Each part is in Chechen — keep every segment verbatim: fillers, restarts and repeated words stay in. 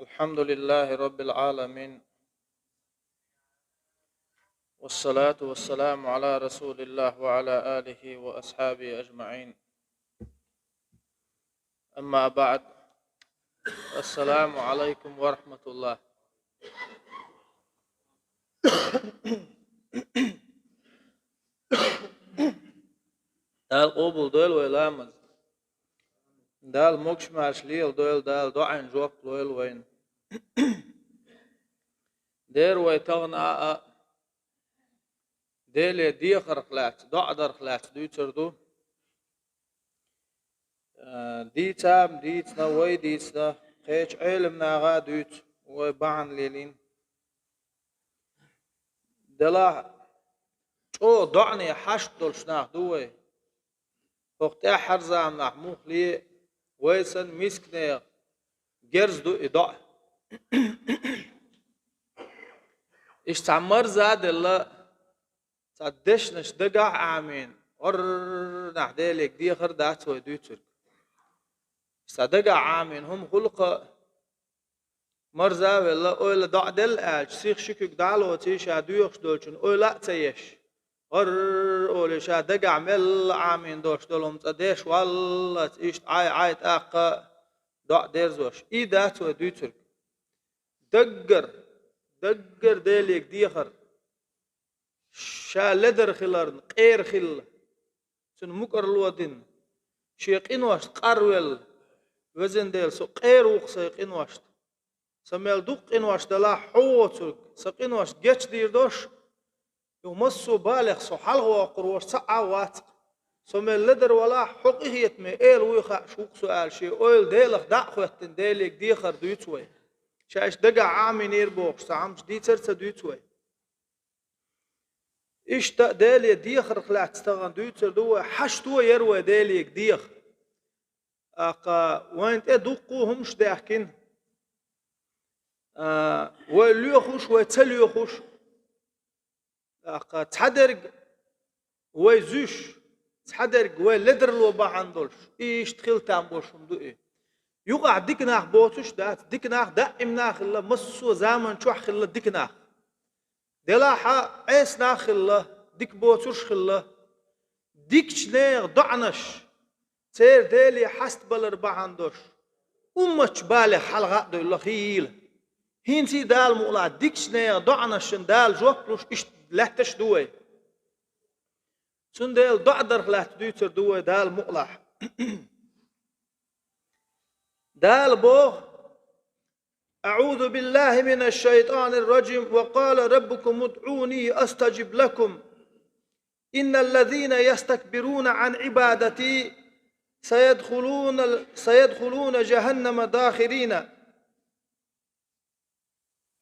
الحمد لله رب العالمين، والصلاة والسلام على رسول الله وعلى آله وأصحابه أجمعين. أما بعد، السلام عليكم ورحمة الله. Дала къобал дойла вай ламаз. Дала могуш-маьрша леладойла, Дала доӀанна жоп лойла вайна. Дера вай тахана а Деле дехарх лаьцна, доӀа дарх лаьцна дуьйцур ду. Э, дийца а дийцина, вай дийцина, кхечу Ӏеламнаха а дуьйцу, вай бахьана лелийна. Делахь, чӀогӀа доӀане хьашт долуш нах ду вай. ХӀокху тӀаьххьара заманахь муххале а вай санна мисканех герз ду и доӀа. Иштта цхьа марза а делла, цхьа дешнаш дагахь а Ӏамийна, гӀоррнахь Деле дехар дац вай дуьйцург. Цхьа дагахь а Ӏамийна хӀума хуьлу-кх, марза а велла, ойла доӀа делла аьлча, сиха ши куьг дӀа а лоций, ша доьхуш долчун ойла а ца еш, гӀорр олий, ша дагахь мелла Ӏамийна долуш долу хӀума цкъа деш валлалц, иштта Ӏай-Ӏай тӀаккха доӀа дерзош. И дац вай дуьйцург. Даггара, даггара Деле дехар. Ша ледар хиларна, къера хилла, цуьнан мукӀарло дина, шен къиношна къарвелла, везан Дела, со къера ву-кх сайн къиношна. Сан мел дукха къинош далахь а, хьо воцург сан къиношна гечдийр долуш, юха массо а балех со хьалхавоккхур волуш цхьа а вац-кх. Со мел ледар валахь а, хьо къинхетаме Эла вуй хууш ву-кх со аьлла, шен ойла Делах дӀа а хӀоьттина, Деле дехар дуьйцу вай. Ша иштта дагахь Ӏамийнера бохуш, цхьа хӀумнаш дийцар а ца дуьйцу вай. Иштта а Деле дехарх лаьцна тахана дуьйцур ду вай, хьашто яра вай Деле деха. ТӀаккха вайна тӀе дуккха а хӀумнаш даьхкина, а, вай лоьхуш, вай ца лоьхуш. ТӀаккха цхьадерг вай зуьйш, цхьадерг вай ледарло бахьана долуш, и иштта хила там болуш хӀума ду и. Юкъахь дика нах боцуш а дац, дика нах даимна а хилла, массо а заман чохь а хилла дика нах. Делахь а Ӏеса нах а хилла, дика боцурш а хилла. Дикачу нехан доӀанаш, церан Деле хьастабалар бахьана долуш, умматчу балех хьалха а девлла хийла. ХӀинца а Дала мукъалахь дикачу нехан доӀанашна Дала жоп луш иштта лаьтташ а ду вай. Цундела доӀа дарх лаьцна дуьйцур ду вай Дала мукъалахь. Дала боху: أعوذ بالله من الشيطان الرجيم. وقال ربكم ادعوني أستجب لكم. إن الذين يستكبرون عن عبادتي سيدخلون، سيدخلون جهنم داخرين.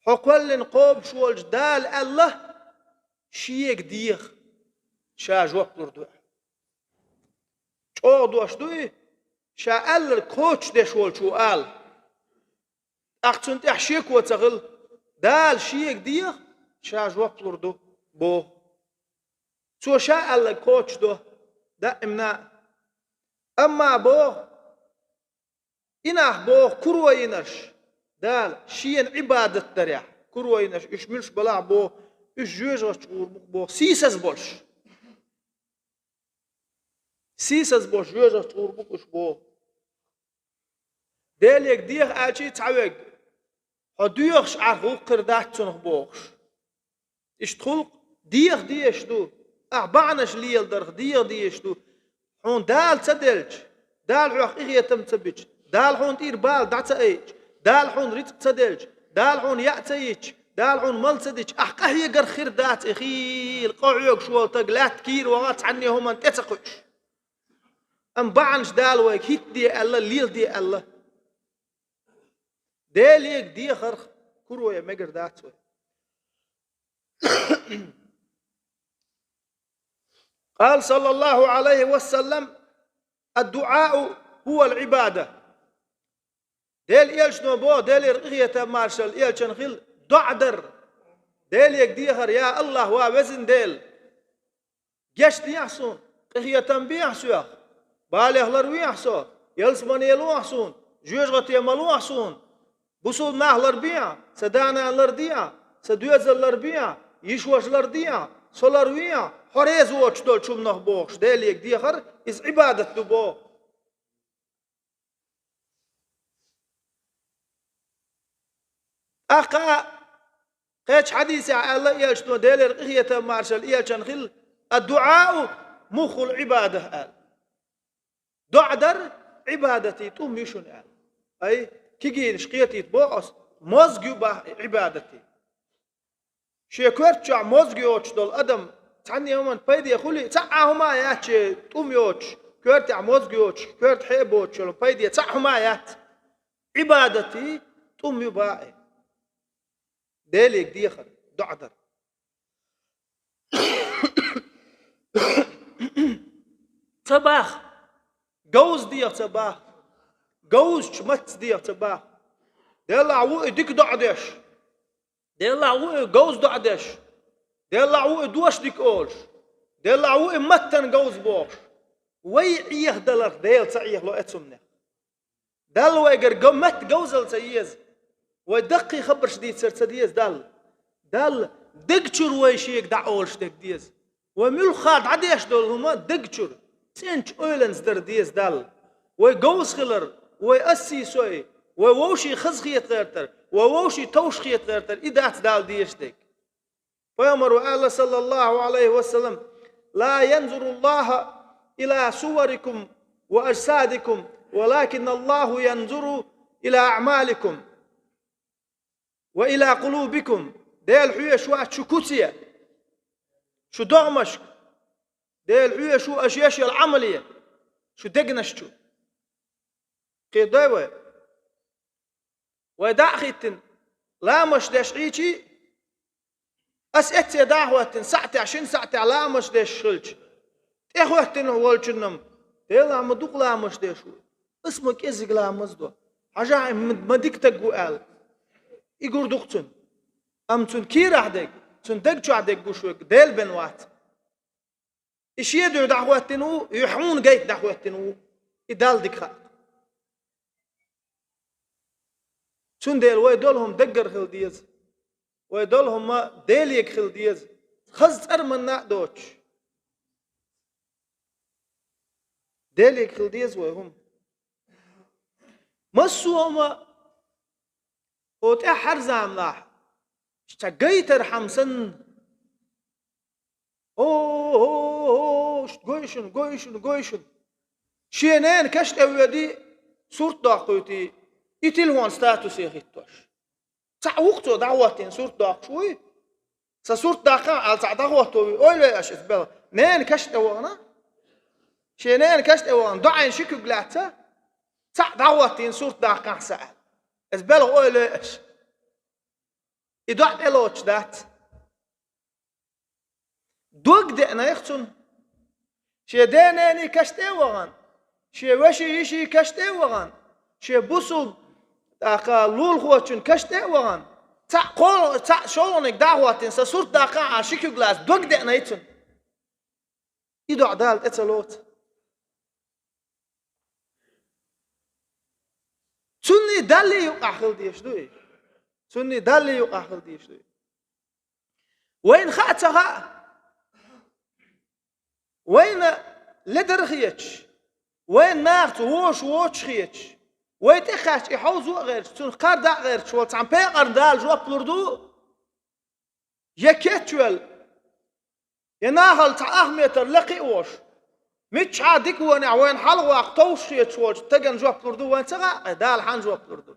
Хьо кхоьллина кхобуш волчу Дала аьлла, шега деха, ша жоп лур ду. ЧӀогӀа дош ду и, ша аьлларг кхочушдеш волчо ала. ТӀаккха цунна тӀехь шеко ца хилла, Дала шега деха, ша жоп лур ду, боху. Цо ша аьлларг кхочушдо, даимна а. Амма боху, и нах боху куро йинарш, Дала шена Ӏибадат дарехь, куро йинарш, уьш муьлш балахь боху, уьш жоьжахатичу гӀур бу-кх боху, сийсаз болуш. Сийсаз болуш жоьжахатичу гӀур бу-кх уьш боху. Деле деха аьлча а цхьаверг, хьо доьхуш Ӏарх ву-кх, кхин дац цунах бохуш. Иштта хуьлу-кх, деха дезаш ду, ахь бахьанаш леладарх деха дезаш ду. Хьуна Дала ца делча, Дала хьох къинхетам ца бича, Дала хьуна тӀера бала дӀа ца айча, Дала хьуна рицкъ ца делча, Дала хьуна яа ца йича, Дала хьуна мала ца дича, ахь къахьегарх хир дац и хийла, къахьоьгуш волу стаг лаьтта кийра ваха цхьанне хӀуманна тӀе ца кхуьуш. Амма бахьанаш Дала вайга хӀиттаде аьлла, леладе аьлла. Деле дехарх куро ян мегар дац вай. قال صلى الله عليه وسلم: الدعاء هو العبادة. Делан элчано боху, Делера къинхетам, маршалла элчанна хила, доӀа дар. Деле дехар, я АллахӀ, ва везан Дела! Гечдехьа суна, къинхетам бехьа соьх, балех ларвехьа со, ялсамане лохьа суна, жоьжахате ма лохьа суна. Бусулба нах ларбе, са да-нана ларде, са доьзал ларбе, йиша-вежарий ларде, со ларве, хьо реза воцуш долчу хӀуманах бохуш, Деле дехар, иза Ӏибадат ду боху. ТӀаккха кхечу хьадисехь аьлла элчано, Делера къинхетам, маршалла элчанна хила: «Ад-дуӀау муххул Ӏибада», аьлла. ДоӀа дар Ӏибадатан тӀум ю шуна аьлла. Ай, кегийнаш кхетийта боху ас, мозга ю боху Ӏибадатан. Шен коьрта чохь мозга йоцуш долу адам цхьанна а хӀуманна пайде хуьлий, цхьа а хӀума яц шен тӀум йоцуш, коьртехь мозга йоцуш, коьрта хье а боцуш йолу пайде цхьа а хӀума яц. Ӏибадатан тӀум ю боху. Деле дехар, доӀа дар. Ца боху, говза деха ца боху, говзачу маттаца деха ца боху. Делахь ву и дика доӀа деш, делахь ву и говза доӀа деш, делахь ву и дош дика олуш, делахь ву и маттана говза бохуш. Вай Ӏехадаларх Дела ца Ӏехало оцу хӀуманех. Далла вайгара га-, матта говзалла ца еза. Вай даккхий хабарш дийцар ца деза Далла. Далла дег чуьра вай Шега дӀа олуш дерг деза. Вай муьлхха дӀадеш долу хӀума дег чуьра, цӀеначу ойланца дар деза Далла. Вай говза хилар, вай ассий-сой, вай вовшийн хазахета гӀертар, вай вовшийн товш хета гӀертар, и дац Далла дезаш дерг. Пайхамара аьлла, саллаллаху алейхи ва саллам: «Ла янзуруллаху ила суварикум ва аджсадикум, валакин Аллаху янзуру ила аъмаликум ва ила къулубикум». Дела хьоьжуш вац шу куьце, шу догӀмашка. Дела хьоьжуш ву аша еш йолу Ӏамале, шу дегнаш чу. Кхетадой вай? Вай дӀа а хӀиттина, ламазаш деш Ӏийчи, ас эцце дӀа а хӀоьттина, сахьтехь, шина сахьтехь ламазаш деш хилча, тӀехӀоьттина волчунна-м: «Делахь ма дукха ламазаш деш ву, ас ма кӀеззиг ламаз до, хьажахь, и ма, ма дика стаг ву», – аьлла, и гур ду-кх цунна. Амма цуьнан кийрахь дерг, цуьнан даг чохь дерг гуш верг Дела бен вац. И шен дуьхьа дӀахӀоьттина ву, и хьуна гайта дӀахӀоьттина ву, и Далла дика хаьа. Цундела вай долу хӀума даггара хила деза, вай долу хӀума Делега хила деза, хаза цӀарманна а доцуш. Делега хила деза вай хӀума. Массо а хӀума хӀокху тӀаьххьара заманахь, цхьа гайтархьама санна, о, о, о, о, шуьга гой шуна, гой шуна, гой шуна. Шен ненан каш тӀе воьдий, сурт доккхуьйтий, и телефон статусе хӀиттош. Цхьаъ ву-кх цо дӀахӀоттийна сурт доккхуш вуй? Сан сурт даккхахьа аьлла цхьаъ дӀахӀотто вуй? Ойла йой аша иза белхан. Ненан каш тӀе вахана? Шен ненан каш тӀе вахана, доӀийна ши куьг лаьцна, цхьаъ дӀахӀоттийна сурт даккхахьа сан аьлла. Иза белхан ойла йой аша. И доӀа тӀелоцуш дац. Дог деанайх цунна. Шен ден-ненан каш тӀе а вахана, шен вешин-йишин каш тӀе а вахана, шен бусулба, тӀаккха лулахочун каш тӀе а вахана, цхьаъ кхо-, цхьаъ шолгӀаниг дӀа а хӀоттийна, сан сурт даккхахьа аьлла ши куьг лаьцна, дог деанай цунна. И доӀа Дала тӀе ца лоцу. Цунний Даллий юкъахь хила дезаш дуй? Цунний Даллий юкъахь хила дезаш дуй? Вайна хаа ца хаьа, вайна ледара хеташ, вайна нахаца воша воцуш хеташ, вай тӀекхаьчча и хьовзо а гӀерташ, цунах кхардо а гӀерташ волу цхьана пекъарна Дала жоп лур ду? Я кечвелла, я нахала цхьа ах метр лакхе а волуш, миччахьа дика вонехь вайна хьалхаваккха товш хеташ волчу стагана жоп лур ду, вайна ца хаьа, Дала хьанна жоп лур ду?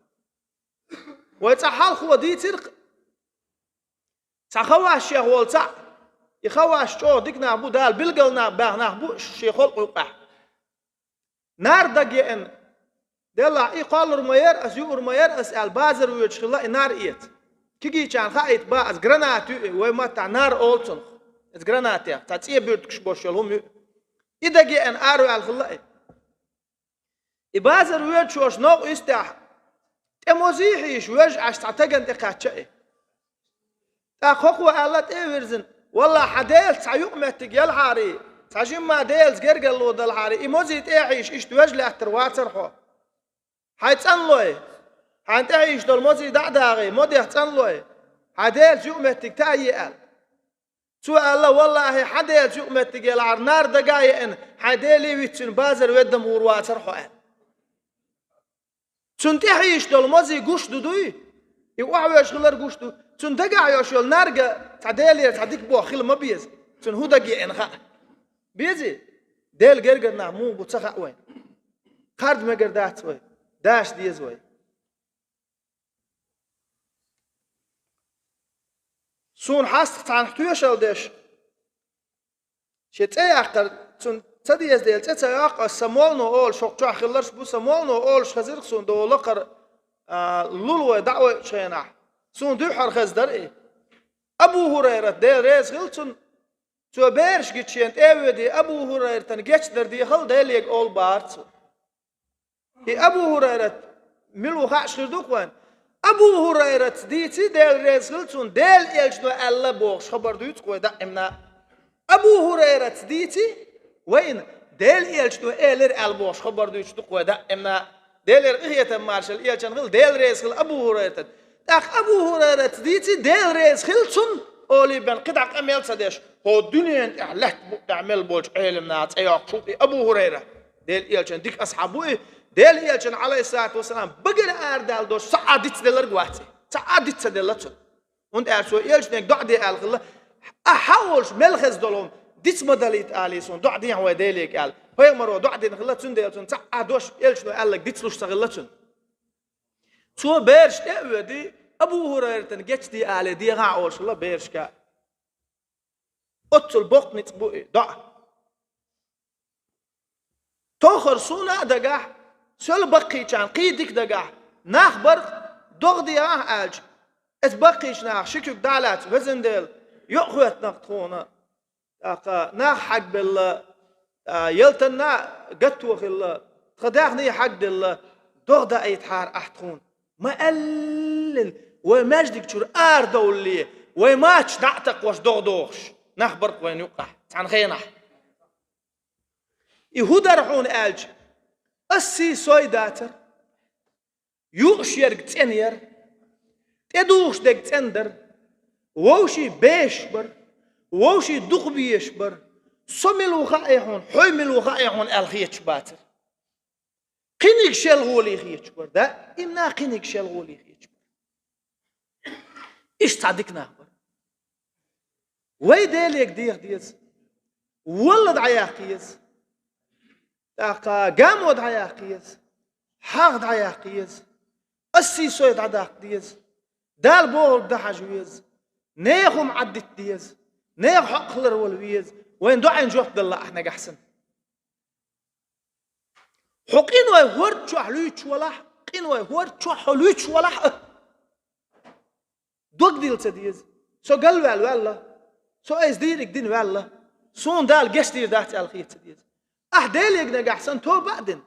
Вай цхьа хьалхо дийцира-кх, цхьа хавашех волу цхьаъ, и хаваш чӀогӀа дика нах бу, Дала билггал нах баьхна нах бу шен халкъ юкъахь. Нар дага еана, делахь, и кхоллур ма яра ас, юур ма яра ас аьлла, базар воьдуш хилла и нар эца. Кегийчарна хаийта бан ас, граната ю и, вай маттахь нар олу цунах. Иза гранатех, цхьа цӀен буьртигаш беш йолу хӀума ю и. И дага еана араваьлла хилла и. И базар воьдуш волуш новкъа йистехь, тӀе мозий хьийша, вежа Ӏаш цхьа стагана тӀекхаьчча и. ТӀаккха хӀокхо аьлла тӀе а вирзина: «Валлахь, хьан Делаца цхьа юкъаметтиг ялахьарий, цхьа жимма Делаца гергарло далахьарий, и мозий тӀе а хьийша, иштта вежа лаьттар вацара хьо. Хьайн цӀанлой, Хьан тӀехьийш долу мозий дӀа а дагӀий, модех цӀанлой, хьан Делаца юкъаметтиг тае аьлла. Цо аьлла: «Валлахьи, хьан Делаца юкъаметтиг елахьара, нар дага а еана, хьайн Деле виццина базар веддам гӀур вацара хьо», — аьлла. Цунна тӀехьийш долу мозий гуш ду дуй? И охьавоьжуш хилар гуш ду. Цунна дагахь йолуш йолу нарга цхьа Делера цхьа дика боху хила ма беза. Цунна хӀун дага еана хаьа. Безий? Делан гергара нах муха бу ца хаьа вайна. Кхарда мегар дац вай. Даш деза вай. Суна хьастах цхьанхьа тоьшалла деш, шен цӀе яккхар, цунна ца деза дела, цӀе ца йоккху ас, сан моллано олуш, хӀокху чохь хилларш бу, сан моллано олуш хезира суна, дов лакхара, а, лулахой дӀа а ойучу хенахь. Суна дуьххьара хеза дара и. Абу ХӀурайрат, Дела реза хила цунна, цо бераш гича шена тӀе а воьдий, Абу ХӀурайратан гечдар дехал Делега олу бахара цо. И Абу ХӀурайрат мила ву хаьаш хир ду-кх вайна? Абу ХӀурайратца дийций, Дела реза хила цунна, Делан элчано аьлла бохуш хабар дуьйцу-кх вай даимна. Абу ХӀурайратца дийций, вайна Делан элчано элира аьлла бохуш хабар дуьйцуш ду-кх вай даимна. Делера къинхетам, маршалла элчанна хила, Дела реза хила Абу ХӀурайратан. ТӀаккха Абу ХӀурайратца дийций, Дела реза хила цунна, олий бен кхидӀа къамел ца деш, хӀо дуьненан тӀехь лаьтта букъ тӀехь мел болчу Ӏеламнаха цӀе йоккхуш ву и Абу ХӀурайра. Делан элчан дика асхьаб ву и. Делан элчан, Ӏалайхиссалату вассалам, багара арадала долуш цхьа а диц делларг вац и. Цхьа а диц ца делла цунна. ХӀунда аьлча цо элчанега доӀа де аьлла хилла, ахьа хьан волуш мел хеза долу хӀума диц ма далийта алий суна, доӀа дехьа вай Делега аьлла. Пайхамаро доӀа дина хилла, цундела цунна цхьа а дош элчано аьлларг дицлуш ца хилла цунна. Цо бераш тӀе а воьдий, Абу ХӀурайратан гечдий алий дехьа а олуш хилла берашка. Оццул боккха ницкъ бу и доӀа. Тохара суна а дагахь, соьла баккхийчарна кхин дика дагахь, нах баркъ догӀа дехьа аьлча, эцу баккхийчу наха ши куьг дӀа а лаьцна, везан Дела, йоӀ хӀоьттина-кх тхуна, тӀаккха нах хьагбелла, а, ялтанна гатто хилла, тхан даьхний хьагделла, догӀа даийтахьара ахь тхуна. Ма аьллина, вай маьждиг чуьра арадовлале, вай мачаш дӀа а такхош догӀа дохуш, нах баркъ вайна юккъахь, цхьана хенахь. И хӀун дара хьуна аьлча, ассий сой дацара, юуш ерг цӀена яра, тӀедухуш дерг цӀена дара, вовшийн бешаш бара, вовшийн дукха безаш бара, со мила ву хаьий хьуна, хьо мила ву хаьий хьуна аьлла хеташ бацара. Кхиниг шелгӀолий хеташ бара, даимна кхиниг шелгӀолий хеташ бара. Иштта цхьа дика нах бара. Вай Делега деха деза, валла дӀаяккха еза, тӀаккха гамо дӀаяккха еза, хьагӀ дӀаяккха еза, ассий сой дӀадаккха деза, Дала бохург дан хьажа веза, нехан хӀума Ӏаддита деза, нехан хьокъ хилар вала веза, вайн доӀина жоп далла ахь нагахь санна. Хьо къиной хӀорда чохь луьйчуш валахь, къиной хӀорда чохь хьо луьйчуш валахь а, дог дилла ца деза. Со галваьлла ваьлла, со айса дийриг дина ваьлла, суна Дала гечдийр дац аьлла хета ца деза. Ахь Делега нагахь санна тоба а дина: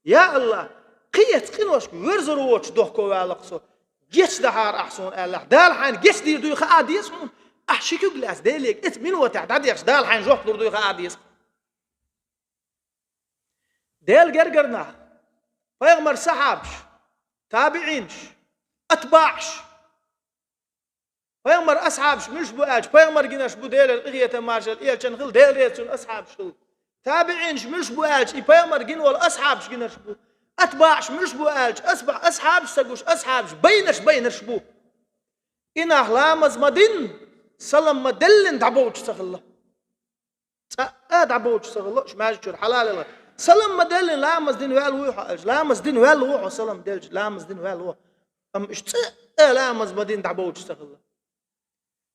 «Я АллахӀ, кхин эцу къиношка верзар воцуш дохко ваьлла-кх со, гечдахьара ахь суна», — аьллахь, Дала хьайна гечдийр дуй хаа деза хьуна. Ахь ши куьг лаьцна Делега эцу минотехь дӀадехча, Дала хьайна жоп лур дуй хаа деза. Делан гергара нах, пайхамар сахьабаш, табиӀинаш, атбаӀаш. Пайхамар асхьабаш муьлш бу аьлча, пайхамар гинарш бу, Делера къинхетам, маршалла элчанна хила, Дела реза цунна, асхьабаш хила. ТабиӀинаш муьлш бу аьлча, и пайхамар гина волу асхьабаш гинарш бу. АтбаӀаш муьлш бу аьлча, асба-, асхьабаш ца гуш, асхьабаш байнарш байнарш бу. И нах ламаз ма дин, салам ма деллин дӀабовчу ца хилла. Цкъа а дӀабовчу ца хилла, уьш маьждиг чуьра хьалалелла. Салам ма деллин, ламаз дин ваьлла вуй хьо аьлча, ламаз дин ваьлла ву хьо, салам делча, ламаз дин ваьлла ву. Амма уьш цкъа а ламаз ма дин дӀабовчу ца хилла.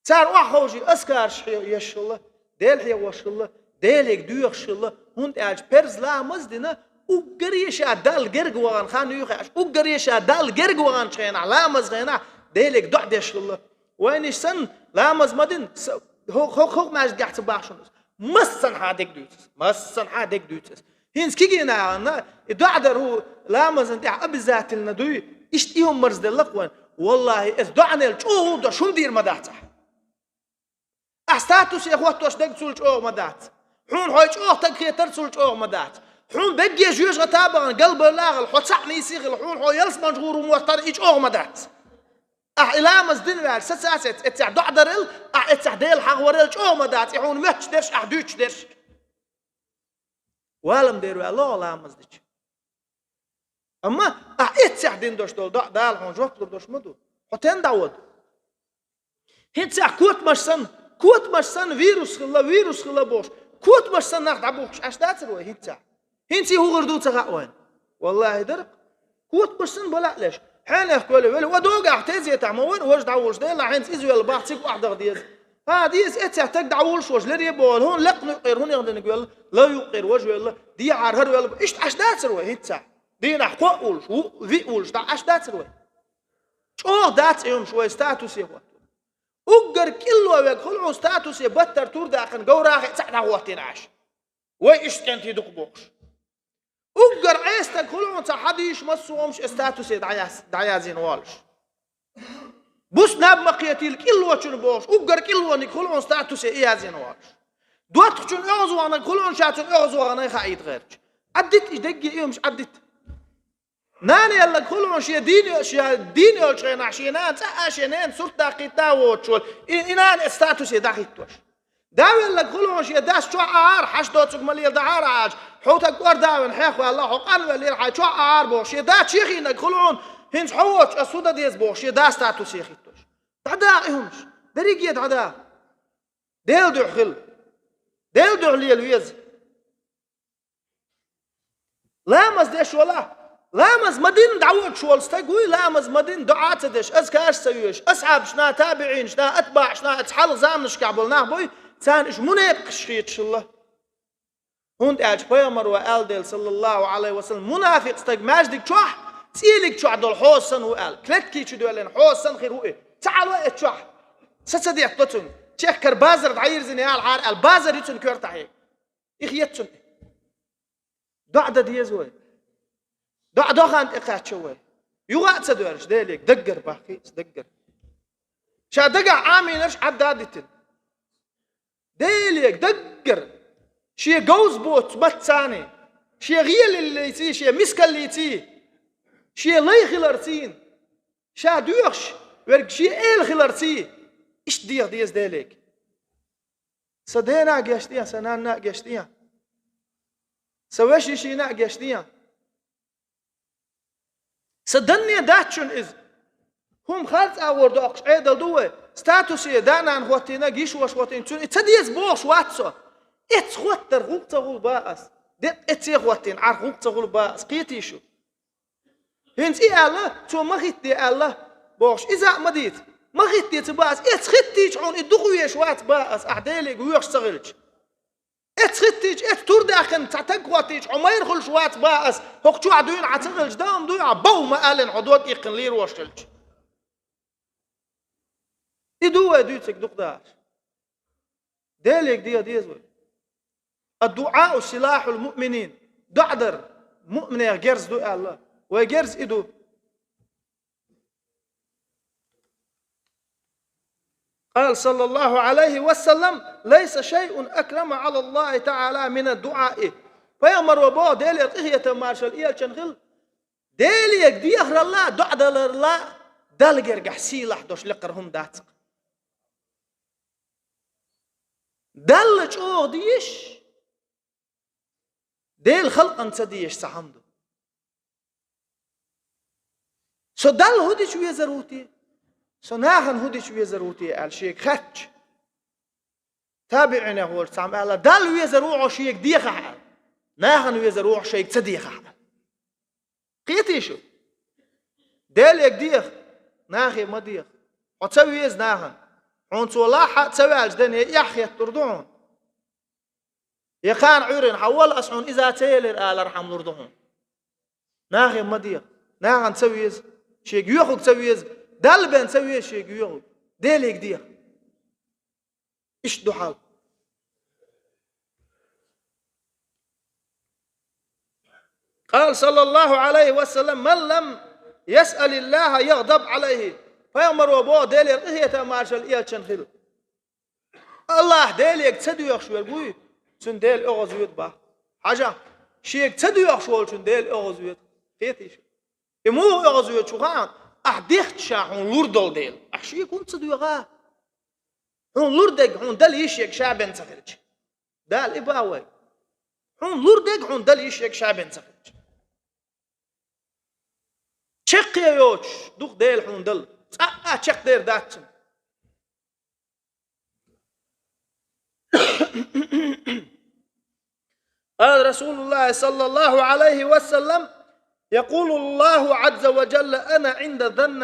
Цара охьаховший аскараш хье-, еш хилла, Дела хьехош хилла, Делега доьхуш хилла, хӀунда аьлча перз ламаз дина, уггаре ша Далла герга вахана хан юй хаьаш, уггаре ша Далла герга ваханчу хенахь, ламаз хенахь, Делега доӀа деш хилла. Вайнаш санна, ламаз ма дин, са-, хӀо-, хӀо-, хӀокху маьждигехь ца бахча шуна иза. Массанхьа дерг дуьйцу иза. Массанхьа дерг дуьйцу иза. ХӀинца кегий нахана и доӀа дар хӀу ламазан тӀехь обязательно дуй, иштта и хӀума марзделла-кх вайн. Валлахьи, эцу доӀанел чӀогӀа а дош хӀума дийр ма дац ахь. Ахь статусе хӀоттош дерг цул чӀогӀа ма дац. Хьуна хьо чӀогӀа стаг хетар цул чӀогӀа ма дац. Хьуна бегге жоьжахата а бахана, галбала а хила, хьо цхьаъ нийса хила, хьуна хьо ялсмален гӀур моттаргда, и чӀогӀа ма дац. Ахь и ламаз дина ваьлча, саца эц-, эццехь доӀа дар ала, ахь эццехь Дела хьахавар ала чӀогӀа ма дац, и хьуна моьтташ дерш, ахь дуьйцуш дерш. Валам дер ваьлла хьо ламаз дича. Амма ахь эццехь дина долаш дола доӀа Дала хьуна жоп лур долаш ма ду. Хьо тен дӀавода? ХӀинццехь котамаш санна, котамаш санна вирус хилла, вирус хилла бохуш, котамаш санна нах дӀабухкуш Ӏаш дацар вай хӀинццехь? ХӀинца и хӀун хир ду ца хаьа вайна? Валлахьи, дара-кх. Котамаш санна бала а леш. Хьенех кхоьллина велла, ва догахь тезетахь ма вайна, важа дӀаволуш, Дела, хӀинца иза велла бах, цига охьадахьа деза. ХӀа, деза, эццехь стаг дӀаволуш важа, лере а бохула, хӀунда лекхна юккъера хӀун яхадинарг велла, лай юккъера важа велла, дехьара хӀара велла, иштта Ӏаш дацар вай хӀинццехь? Дийнахь кхоъ волуш, вуъ, виъ волуш дӀа Ӏаш дацар вай? ЧӀогӀа дац и хӀумаш вай статусе хӀоттор. Уггар кӀилло верг хуьлу хьуна статусе баттара тур даьккхина, говрахи а цхьаъ дӀахӀоттийна Ӏаш. Вай иштта кӀентий ду-кх бохуш. Уггар Ӏеса стаг хуьлу хьуна цхьа хьадийша массо а хӀумаш и статусе дӀаяз-, дӀаязйина волуш. Бус наб ма кхетийла кӀиллочунна бохуш, уггар кӀиллониг хуьлу хьуна статусе и язйина волуш. ДоттагӀчунна оьгӀазваханарг хуьлу хьуна ша цунна оьгӀазваханарг хаийта гӀерташ. Ӏаддита и дегге и хӀумаш, Ӏаддита. Нана яьлларг хуьлу хьуна шен дийне, шен дийна йолчу хенахь шен нана цӀа а шен ненан сурт даккхийта а воцуш волу, и, и нана эцу статусе дӀахӀиттош. Да велларг хуьлу хьуна шен дас чохь Ӏахьара, хьашт доцург ма леладахьара аьлча, хьо таг кӀордавина хьехваьлла, хьо къанвеллера хьайн чохь Ӏахьара бохуш, шен да чехийнарг хуьлу хьуна, хӀинца хьо воцуш ас хӀун дан деза бохуш, шен да статусе хӀиттош. ДӀадаха и хӀумаш, дерриге а дӀадаха. Делан дуьхьа хила. Делан дуьхьа лела веза. Ламаз деш валахь, ламаз ма дина дӀавоьдуш волу стаг вуй, ламаз ма дина доӀа а ца деш, азкараш а ца йоьшуш, асхьабашна, табиӀинашна, атбаӀашна, оцу хьалха заманашкахь болу нах буй, царна уьш мунепакъаш хеташ хилла. ХӀунда аьлча пайхамаро аьлла дела, саллаллаху Ӏалайхи ва саллам, мунафикъ стаг маьждиг чохь, цӀийлиг чохь долу хьоза санна ву аьлла, клетки чу доьллина хьоза санна хир ву и. Ца Ӏало эцу чохь, са ца деттало цуьнга, чехкара базар дӀайирзина ялахьара аьлла, базар ю цуьнан коьртахь. И хета цунна. ДоӀа дан деза вай. ДоӀа до хан тӀекхаьчна вай. Юха а ца доьрзуш, Деле даггара баххийца, даггара. Ша дагахь Ӏамийнарш Ӏадда а дитина. Деле даггара. Шен говза боцу маттаца, шен гӀийлаллица, шен мискаллица, шен лай хиларца, ша доьхуш верг шен эла хиларца, иштта деха деза Деле. Сан дена а гечдехьа, сан нанна а гечдехьа. Сан вешин-йишина а гечдехьа. Сан данне дац шуна иза. ХӀума харц агӀор доккхуш Ӏедал ду вай. Статусе да-нана хӀоттийнарг, йиша-ваша хӀоттийнарг, цуьнан и ца деза бохуш вац со. Эццехь хӀоттарх гӀуллакх ца хуьлу боху ас. Деккъа эццехь хӀоттийна Ӏарх гӀуллакх ца хуьлу боху ас. Кхетий шу? ХӀинца и аьлла, цо ма хӀиттаде аьлла, бохуш, иза а ма дийца. Ма хӀиттаде ца боху ас, эццехь хӀиттийча хьуна и дукха везаш вац боху ас, ахь Деле воьхуш ца хилча. Эццехь хӀиттийча, эццехь тур даьккхина цхьа стаг хӀоттийча, хьо майра хуьлуш вац боху ас, хӀокху чохь дуьйна Ӏа ца хилча, дан-м дуй ахь, бов ма аьллина, хьо дог иккхина лийр волуш хилча. И ду вай дуьйцург дукха дахьаш. Деле деха деза вай. Ад-дуӀау силахьул муъминин. ДоӀа дар муъминех герз ду аьлла. Вай герз и ду. Къала саллаллаху Ӏалайхи ва саллам: «Лайса шайъун акрама Ӏалаллахи таӀала мина дуӀаи». Пайхамаро боху, Делера къинхетам, маршалла элчанна хила, Деле дехаралла а, доӀа даларалла а Далла гергахь сийлахь долуш лекхара хӀума дац-кх. Далла чӀогӀа дезаш, Делан халкъана ца дезаш цхьа хӀума ду. Со Далла хӀун дича везар ву те? Со нахана хӀун дича везар ву те аьлла шега хаьттича, табиӀинех волчу цхьамма аьлла: «Далла везар ву хьо шега дехахь», – аьлла. «Нахана везар ву хьо шайга ца дехахь», – аьлла. Кхетий шу? Деле деха, нахе ма деха. Хьо ца веза нахана. Хьуна цо лахь а ца ваьлча, дане эхь хеттур ду хьуна. Я кхана Ӏуьйранна хьан вала, ас хьуна иза ца елира алар хьан лур ду хьуна. Нахе ма деха. Нахана ца веза, шега йоьхург ца веза, Далла бен ца веза шега йоьхург. Деле деха. Иштта ду хьал. Къала саллаллаху Ӏалайхи ва саллам: «Ман лам ясъалиллаха ягӀдаб Ӏалайхи». Пайхамаро боху, Делера къинхетам, маршалла элчанна хила: «Аллахь Делега ца доьхуш верг вуй, цуьнан Дела оьгӀазвоьду боху». Хьажа, Шега ца доьхуш волчун Дела оьгӀазвоьду. Хетий шуна? И муха оьгӀазвоьду шу хаьа? Ахь дехча ша хьуна лур долу дела. Ахь шега хӀунда ца доьху? Хьуна лур дерг хьуна дала йиш ерг ша бен ца хилча. Дала и боху вай. Хьуна лур дерг хьуна дала йиш ерг ша бен ца хилча. Чекхъе йоцуш ду-кх Дела хьуна дала. Цкъа а чекхдер дац цунна. قال رسول الله صلى الله عليه وسلم: يقول الله عز وجل: أنا عند ظن،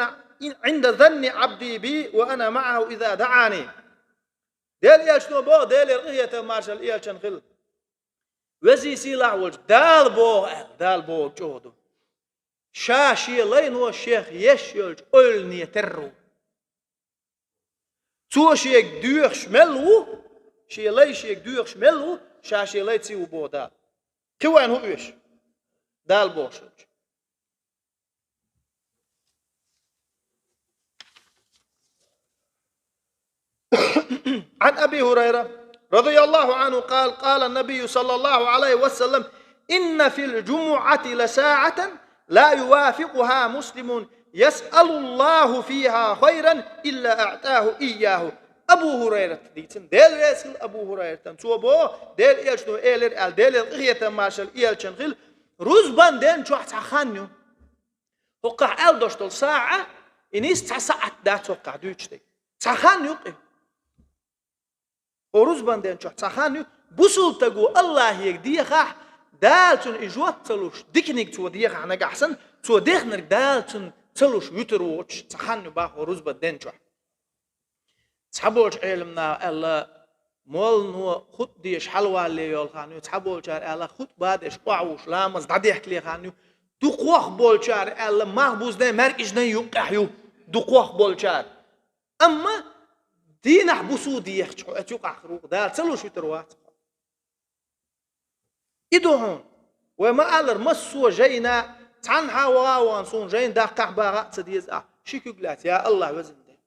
عند ظن عبدي بي وأنا معه إذا دعاني. Делан элчано боху, Делера къинхетам, маршалла элчанна хила. Веза-сийлахь волчу Дала боху аьлла, Дала бохург чӀогӀа ду. Ша шен лайно шех еш йолчу ойлане терра ву. Цо шега доьхуш мел ву, шен лай шега доьхуш мел ву, ша шен лайций ву боху Дала. Кхин вайна хӀун оьшу? Дала бохуш хилча. عن أبي هريرة رضي الله عنه قال: قال النبي صلى الله عليه وسلم: إن في الجمعة لساعة لا يوافقها مسلم يسأل الله فيها خيرا إلا أعطاه إياه. Абу ХӀурайрата дийцина, Дела реза хила Абу ХӀурайратан. Цо боху, Делан элчано элира аьлла, Делера къинхетам, маршалла элчанна хила, рузбан ден чохь цхьа хан ю. ХӀокхахь аьлла долуш долу саӀа, и нийса цхьа саӀат дац хӀокхахь дуьйцуш дерг. Цхьа хан ю-кх и. ХӀо рузбан ден чохь цхьа хан ю, бусулба стаго Аллахьега дехахь, Дала цунна и жоп ца луш, диканиг цо дехахь нагахь санна, цо дехнарг Дала цунна ца луш вуьтур воцуш цхьа хан ю боху хӀо рузбан ден чохь. Цхьаболчу Ӏеламнаха аьлла, моллано хутба деш хьалавалале йолу хан ю, цхьаболчара аьлла, хутба деш охьавуш ламаз дӀадехкале хан ю, дукхох болчара аьлла, малхбузанай, маьркӀажанай юккъехь ю, дукхох болчара. Амма дийнахь бусу дехча, хьо оцу юкъахь хир ву-кх, Дала ца луш вуьтур вац хьо. И ду хьуна. Вай ма-аллара, массо а жайна, цхьанхьа ваха а вахана, суна жайна даккхахь баха а ца деза ахь, ши куьг лаьцна, я Аллахь, везан Дела.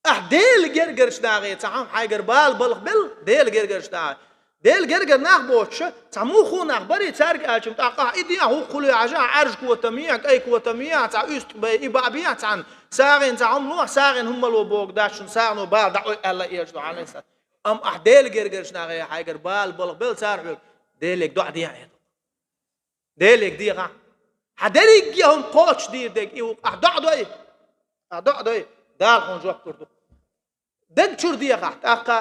Ахь Делан гергарчу нахе цхьа хьайгара бала балха белла, Делан гергарчу нахе. Делан гергара нах боцуша, цхьа муха нах барий цаьрга аьлча, тӀаккха ахь и дехьа хӀух хуьлу хьажа, ахь Ӏаьржа котам ехьа, кӀай котам ехьа, цхьа уьстагӀ бай, и баа бехьа цхьаьна, сагӀина цхьа хӀума лохьа, сагӀина хӀумма ло боху дац шуна, сагӀано бала дӀакъой аьлла элча ду Ӏалайхиссалам. Амма ахь Делан гергарчу нахе хьайгара бала балха белла цара хьоьга, Делега доӀа дехьа хьо. Делега дехахь. Хьан дерриге хӀума кхочушдийр дерг и ву-кх, ахь доӀа дой. Ахь доӀа дой, Дала хьуна жоп лур ду. Даг чуьра дехахь, тӀаккха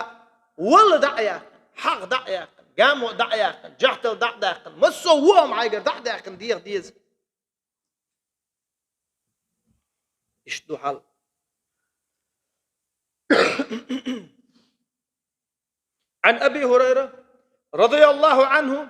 валла дӀа а яьккхина, хьагӀ дӀа а яьккхина, гамо дӀа а яьккхина, жахтал дӀа а даьккхина, массо а вон хӀума хьайгара дӀа а даьккхина деха деза. Иштта ду хьал. عن أبي هريرة رضي الله عنه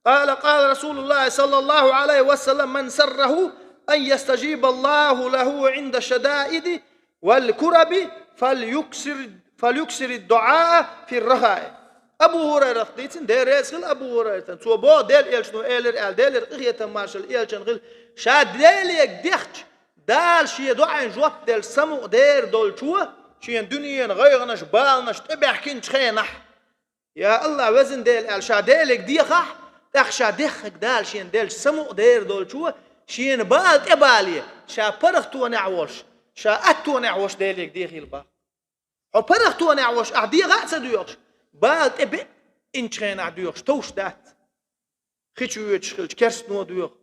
قال: قال رسول الله صلى الله عليه وسلم: من سره أن يستجيب الله له عند الشدائد والكرب فليكثر، فليكثر الدعاء في الرخاء. Абу ХӀурайрата дийцина, Дела реза хила Абу ХӀурайратан. Цо боху, Делан элчано элира аьлла, Делера къинхетам, маршалла элчанна хила, ша Делега дехча, Дала шен доӀайн жоп делча самукъа дер долчо, шена дуьненан гӀайгӀанаш, баланаш тӀебаьхкинчу хенахь, я Аллахь, везан Дела аьлла, ша Делега дехахь, тӀаккха ша дехнарг Дала шена делча самукъа дер долчо, шена бала тӀебале, ша паргӀатонехь волуш, ша аттонехь волуш Делега дехийла боху. Хьо паргӀатонехь волуш ахь деха а ца доьхуш, бала тӀебеъинчу хенахь доьхуш товш дац. Хи чу воьдуш хилча, керстано доьху.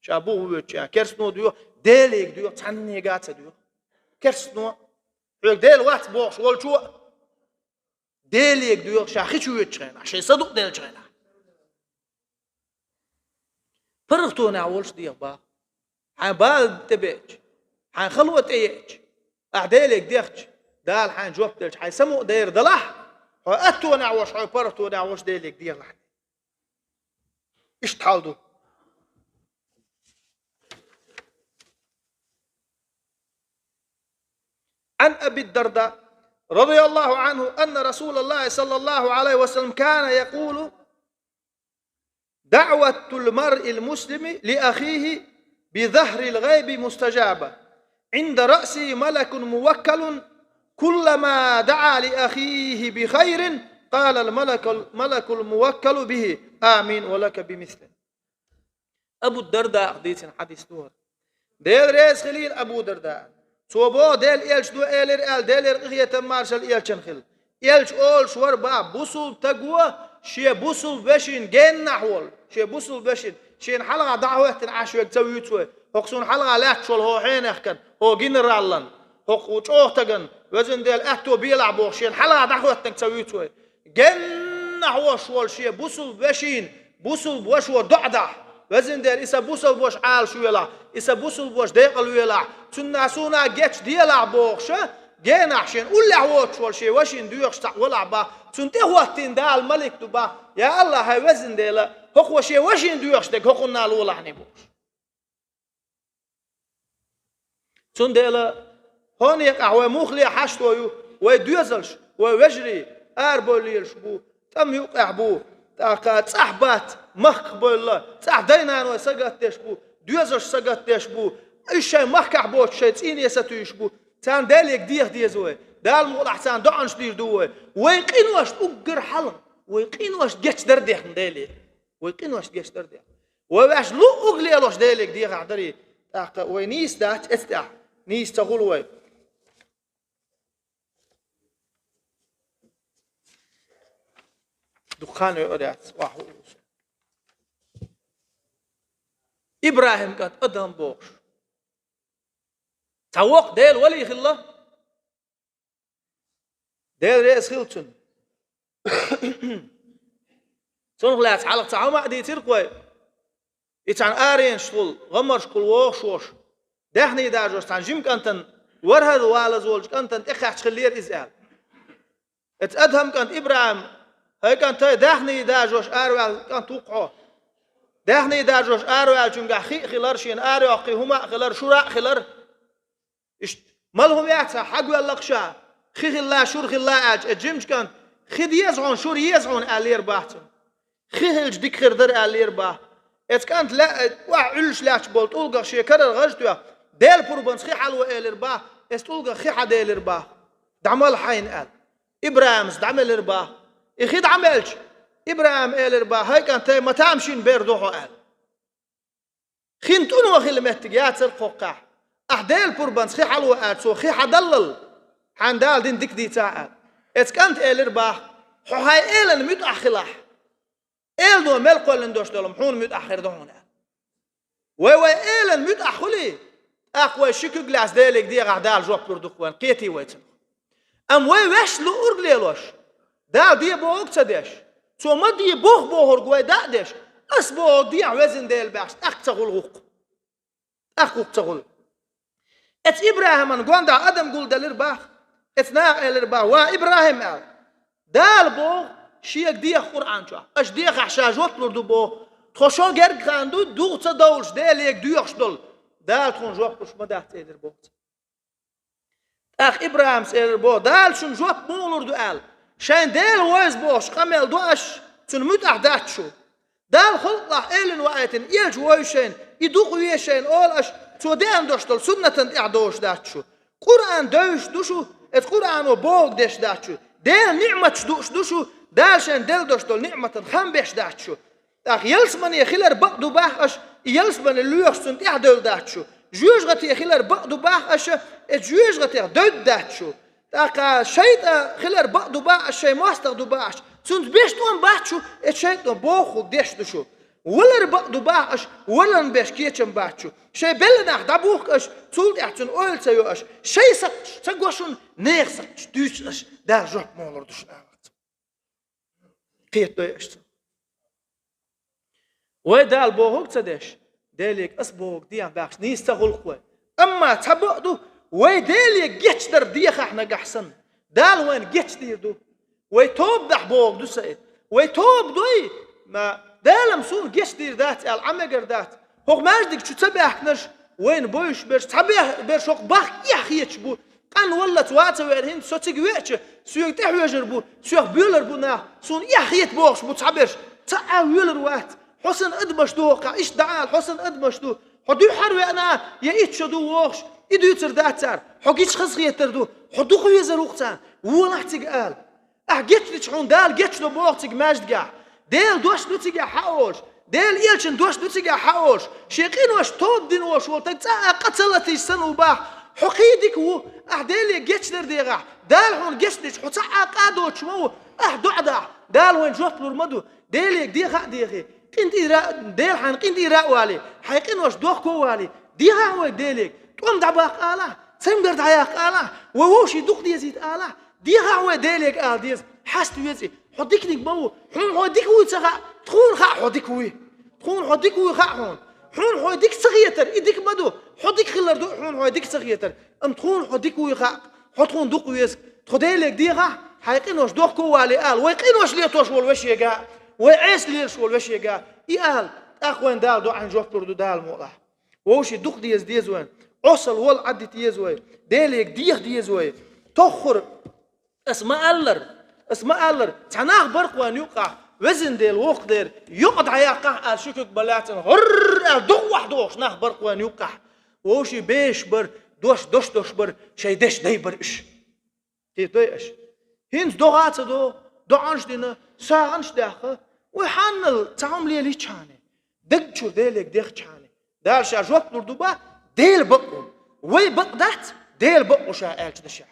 Ша бухахь воьдучу хенахь керстано доьху, Делега доьху, цхьаннега а ца доьху. Керстано, хьоьга Дела вац бохуш волчо а, Делега доьху, ша хи чу воьдучу хенахь, шайн садукъ деллачу хенахь. ПаргӀатонехь волуш деха боху. Хьайн бала тӀебеъча, хьайн хало тӀееъча, ахь Делега дехча, Дала хьайна жоп делча, хьайн самукъа дер далахь, хьо аттонехь волуш, хьо паргӀатонехь волуш Делега дехалахь. Иштта хьал ду. عن أبي الدرداء رضي الله عنه أن رسول الله صلى الله عليه وسلم كان يقول: دعوة المرء المسلم لأخيه بظهر الغيب مستجابة، عند رأسه ملك موكل، كلما دعا لأخيه بخير قال الملك، الملك الموكل به: آمين ولك بمثله. Абу Дардаъ дийцина хьадис ду хӀара. Дела реза хилийла Абу Дардаъна. Цо боху Дела элча ду элира аьлла, Делера къинхетам маршалла элчана хила. Элча олуш вара бах, бусулба стаг ву, шен бусулба вешин геннахь волу, шен бусулба вешин, шена хьалха дӀахӀоьттина Ӏаш верг ца вуьйцу вай. ХӀокху суна хьалха лаьтташ волу хӀо хьенехкан, хӀо генералан, хӀокху чӀогӀа стаган, везан Дела, аьтто белахь боху, шена хьалха дӀахӀоьттинарг ца вуьйцу вай. Геннахь волуш волу шен бусулба вешин, бусулба вашо доӀа дахь. Везан Дела, и сан бусулба ваша Ӏалаш велахь, и сан бусулба ваша декъала велахь, цунна суна гечделахь бохуша, генахь шен уллехь воцуш волу шен вашин доьхуш цхьаъ валахь бах, цунна тӀехӀоттийна Дала малик ду бах: «Я АллахӀ, хӀай везан Дела, хӀокхо шен вашин доьхуш дерг хӀокхунна лолахьний», бохуш. Цундела хӀокху некъахь вай муххале хьашто ю, вай доьзалш, вай вежарий, арабевлла лелаш бу, тӀам юкъехь бу, тӀаккха цӀахь бац, махках бевлла, цӀахь дай-наной сагатдеш бу, доьзалш сагатдеш бу, уьш шайн махкахь боцуш шайн цӀийне сатуьйсуш бу, царна Деле деха деза вай, Дала мукъалахь царна доӀанаш дийр ду вай. Вай къиношна уггар хьалха, вай къиношна гечдар дехна Деле. Вай къиношна гечдар дехна. Вай ваьш луъург лелош Деле дехахь дарий, тӀаккха вай нийса дац эцу тӀехь, нийса ца хуьлу вай. Дукха хан йоьур яц, вахь ву. ИбрахӀим кӀант Адхам бохуш. Цхьа воккха Делан вали хилла. Дела реза хила цунна. Цунах лаьцна хьалха цхьа хӀума а дийцира-кх вай. И цхьана аренашкахула, гӀамаршкахула вогӀуш волуш, даьхний даржош цхьана жима кӀантана, вархӀазза валаза волчу кӀантана тӀекхаьчна хиллера иза аьлла. Эцу Адхам кӀант ИбрахӀим: «ХӀай кӀант, хӀай, даьхний даржош араваьлла кӀант ву-кх хьо». Даьхний даржош араваьллачуьнгахь хи а хилар, шена арайоккхий хӀума а хилар, шура а хилар. Иштта, мала хӀума яц хьан, хьагоьлла-кх ша, хи хилла, шура хилла аьлча, эцу жимачу кӀанта: «Хи деза хьуна, шура еза хьуна», аьллера бах цунна. Хи хилча дика хир дара аьллера бах. Эцу кӀанта лаьа, охьа Ӏуьллуш лаьтташ болу тӀулгах шен карара гӀаж тоьхна, Делан пурбанца хи хьало элира бах, эцу тӀулгах хи хьаделира бах. ДӀамала хьайна аьлла. ИбрахӀимас дӀамелира бах. И хи дӀамелча, ИбрахӀима элира бах: «ХӀай кӀант, хӀай, ма тамашийна бер ду хьо», аьлла. Хин тӀуно хила меттиг яцара-кх хӀокхахь. Ахь Делан пурбанца хи хьало аьлла, цо хи хьадаллал, хьайна Дала дина дика дийцахь аьлла. Эцу кӀанта элира бах: «Хьо хьайн элана муьтӀахь хилахь, элано мел кхоьллина долуш долу хӀума хьуна муьтӀахь хир ду хьуна», аьлла. Вай вайн элана муьтӀахь хуьлий, тӀаккха вай ши куьг лаьцна Деле дехахь, Дала жоп лур ду-кх вайна, кхетий вай цунах. Амма вай ваьш луъург лелош, Дала де бохург ца деш, Цо ма де боху бохург вай дӀа а деш, ас бохург дехьа везан Дела баьхча, тӀаккха ца хуьлу хӀокху. ТӀаккха хӀокху ца хуьлу. Эцу ИбрахӀиман гонаха адам гулделира бах, эцу наха элира бах: «Ва ИбрахӀим, — аьлла, — Дала боху Шега деха Къуръан чохь, аша дехахь Ша жоп лур ду боху, тхо шо герга хан ду, духа ца довлуш Делега доьхуш долу, Дала тхуна жоп луш ма дац», — элира боху цо. ТӀаккха ИбрахӀимас элира боху: «Дала шуна жоп муха лур ду?» — аьлла. Шайн Дела вовза бохуш къамел до аш, цунна муьтӀахь дац шу. Дала халкъалахь элина ваийтина элча вовза шайна, и дукха веза шайна олу аш, цо деана долуш долу суннатана тӀехь довуш дац шу. Къуръан девзаш ду шу, эцу Къуръано бохург деш дац шу. Делан ниъматаш дууш ду шу, Дала шайна делла долуш долу ниъматан хам беш дац шу. ТӀаккха ялсамане хилар бакъ ду бах аша, и ялсамане лоьхуш цунна тӀаьхьадевлла дац шу. Жоьжахате хилар бакъ ду бах аша, эцу жоьжахатех девдда дац шу. ТӀаккха шайтӀа хилар бакъ ду бах аша, шайн мостагӀа ду бах аша, цунца беш тӀом бац шу, эцу шайтӀано бохург деш ду шу. Валар бакъ ду бах аша, валарна беш кечам бац шу. Шайн белла нах дӀабухку аша, цул тӀаьхьа цунна ойла ца йо аша. Шайн сакхташ ца го шуна, нехан сакхташ дуьйцу аша, Дала жоп муха лур ду шуна, аьлла цо. Кхетадой аша цо. Вай Дала бохург ца деш, Делега ас бохург дехьа баьхча, нийса ца хуьлу-кх вай. Амма цхьа бакъ ду, вай Деле гечдар дехахь нагахь санна, Дала вайна гечдийр ду. Вай тоба дахь бохург ду сан и. Вай тоба дой, ма, Дала-м суна гечдийр дац аьлла, Ӏа мегар дац. ХӀокху маьждиг чу ца баьхкинарш, вайна бовзуш берш, цхьа бех-, берш хӀокху бахка эхь хеташ бу. Къанваллалц ваца веара хӀинца, со цига веача, соьга тӀехьоьжур бу, соьх боьлур бу нах, суна эхь хета бохуш бу цхьаберш. Цхьа а воьлур вац. Хьо санна адамаш ду хӀокхахь, иштта дӀаала, хьо санна адамаш ду. Хьо дуьххьара веана, я итт шо ду вогӀуш, и дуьйцур дац цара. Хьо гича хазахетар ду, хьо дукха везар ву-кх царна. Волахь цига ала. Ахь гечдича хьуна Дала гечдо боху цига маьждигехь. Делан дош ду цигахь хьаолуш. Делан элчан дош ду цигахь хьаолуш. Шен къинош тоба дина волуш волу таг цкъа а къа ца латийча санна ву боху. Хьо кхин дика ву. Ахь Деле гечдар дехахь. Дала хьуна гечдича, хьо цхьа а къа доцуш ма ву. Ахь доӀа дахь. Дала вайна жоп лур ма ду. Деле деха а дехий. КъинтӀера, Дела хьайна къинтӀера а валий, хьайн къинош дохко а валий, дехахь вай Делега, тӀом дӀабаккха алахь, цамгар дӀаяккха алахь, вай вовшийн дукха дезийта алахь, дехахь вай Делега ала деза, хьаста везий, хьо диканиг ма ву, хьуна хьо дика вуй ца хаьа, тхуна хаьа хьо дика вуй. Тхуна хьо дика вуй хаьа хьуна. Хьуна хьо дика ца хетар, и дика ма ду, хьо дика хилар ду, хьуна хьо дика ца хетар. Амма тхуна хьо дика вуй хаьа, хьо тхуна дукха веза. Тхо Делега дехахь, хьайн къинош дохко а валий ала, вай къинош летош волу вешега, вай Ӏеса лелаш волу вешега, и ала, тӀаккха вайн Дала доӀанна жоп лур ду Дала мукъалахь. Вовшийн дукха деза деза вайн, Ӏосал вала Ӏаддита еза вай, Делега деха деза вай. Тоххур, ас ма аллар, ас ма аллар, цхьа нах баркъ вайн юккъахь, везан Дела воккха дера, юкъа дӀаяккхахь ала ши куьг ма лаьцна, гӀурр аьлла, догӀа вахь дохуш нах баркъ вайн юккъахь. Вовшийн беш бар, дош дош дош бар, шайн деш дай бар уьш. Кхетадой аша? ХӀинца догӀа а ца до, доӀанаш дина, сагӀанаш даьхна, вай хьаннал цхьа хӀума лелийчхьана, даг чуьра Делега дехчхьана, Дала ша жоп лур ду бан, Дела бакъ ву. Вай бакъ дац, Дела бакъ ву ша аьллачу дашехь.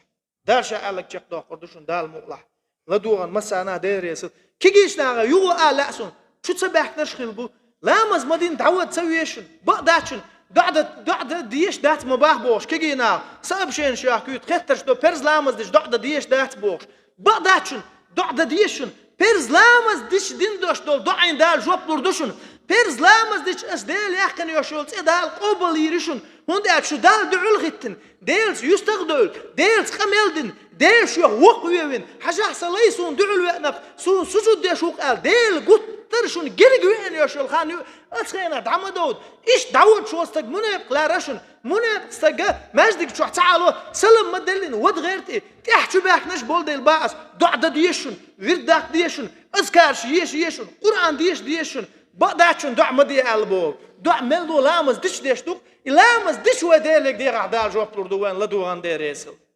Дала ша аьлларг чекхдоккхур ду шуна Дала мукъалахь. ЛадогӀан массарна Дела реза хуьлда. Кегийчу наха юха а лаьа суна, чу ца баьхкинарш хилла бу. Ламаз ма дина дӀавада ца везаш шуна, бакъ дац шуна, доӀа дан, доӀа дан дезаш дац ма бохуш, кегий наха сообщенеш йохкуьйту, хеттарш до, перз ламаз дича доӀа дан дезаш дац бохуш. Бакъ дац шуна, доӀа дан дезаш шуна, перз ламаз дича дина дош долу доӀийн Дала жоп лур ду шуна. Перз ламаз дича аса Дела яьккхина йолуш йолу цӀе Дала къобал йийр ю шуна, хӀунда аьлча шу Далла дуьхьал хӀиттина, Делаца юьстах а девлла, Делаца къамел дина, Дела шух воккхавевина, хьажахь, сан лай суна дуьхьал веана-кх, суна сужуд деш ву-кх аьлла, Дела гуттар а шуна герга веана йолуш йолу хан ю, оцу хенахь дӀа ма довда. Иштта дӀаводуш волу стаг мунепакъ лара шуна, мунепакъ стаг маьждиг чохь ца Ӏало, салам ма деллина, вада гӀерта и, тӀаьхьа чу баьхкинарш болу дела бан ас, доӀа дан дезаш шуна, вирд даккха дезаш шуна, азкараш еша езаш шуна, Къуръан деша дезаш шуна, бакъ дац шуна доӀа ма де аьлла боху. ДоӀа мел ду, ламаз дича деш ду-кх, и ламаз дича вай Делега дехахь Дала жоп лур ду вайн, ладогӀан Дела реза хуьлда.